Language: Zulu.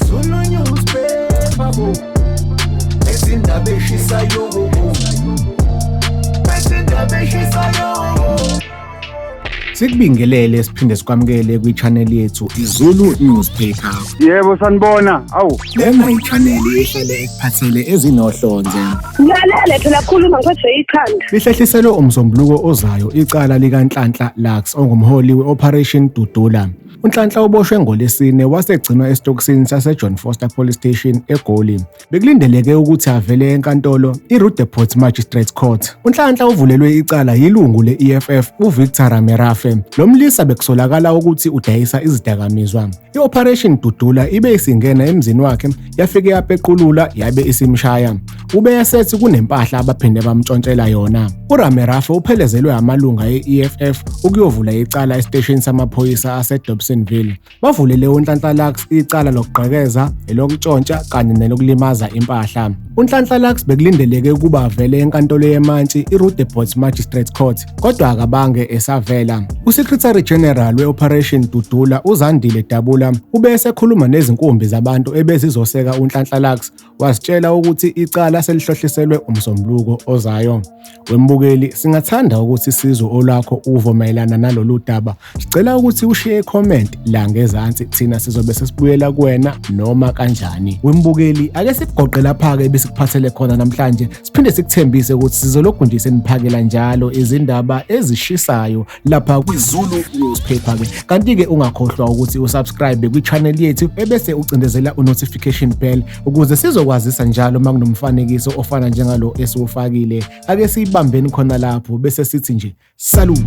Zulu newspaper bo. Ezindaba eshisayo bo. Ezindaba eshisayo. Sikubingelele siphinde sikwamukele kwi-channel yethu iZulu Newspaper. Yebo sanibona. Awu. Lena i-channel ehlale ekuphathele ezinohlonze. Ngilalele phela khuluma ngiphethwe ikhanda. Lihlehliselwe uMsombuluko ozayo icala likaNhlanhla Lux ongumholi we-Operation Dudula. UNhlanhla uboshwe ngoLwesine wasegcinwa esitokisini saseJohn Foster Police Station eGoli. Bekulindeleke ukuthi avele enkantolo iRoodepoort Magistrates Court. UNhlanhla uvulelwe icala yilungu le-EFF uVictor Ramerafe. Lo mlisa bekusolakala ukuthi udayisa izidakamizwa. I-Operation Dudula ibe isingena emzini wakhe yafike yapequlula yabe isimshaya. Ube esethi kunempahla abaphinde bamtshontshela yona. URamerafe uphelezelwe amalunga e-EFF ukuyovula icala esiteshini samaphoyisa aseDobsonville. Bavulele uNhlanhla Lux icala lokugqekeza, elokutshontsha kanye nelokulimaza impahla. UNhlanhla Lux bekulindeleke ukuba avele enkantolo yemantshi iRoodepoort Magistrates Court, kodwa akabange esavela. USecretary General we-Operation Dudula uZandile Dabula ube esekhuluma nezinkumbi zabantu ebezizoseka uNhlanhla Lux wazitshela ukuthi icala selihlohliselwe uMsombuluko ozayo. Wembukeli, singathanda ukuthi sizwe olwakho uvo mayelana nalolu daba. Sicela ukuthi ushiye i-comment la ngezansi, thina sizobe sesibuyela kuwena noma kanjani. Wembukeli, ake sikugoqe lapha-ke ebesikuphathele khona namhlanje, siphinde sikuthembise ukuthi sizolokhu nje seniphakela njalo izindaba ezishisayo lapha kwiZulu Newspaper-ke. Kanti-ke ungakhohlwa ukuthi usubscribe kwi-channel yethu ebese ucindezela u-notification bell ukuze sizokwazisa njalo uma kunomfanekiso ofana njengalo esiwufakile. Ake siyibambeni khona lapho bese sithi nje salute.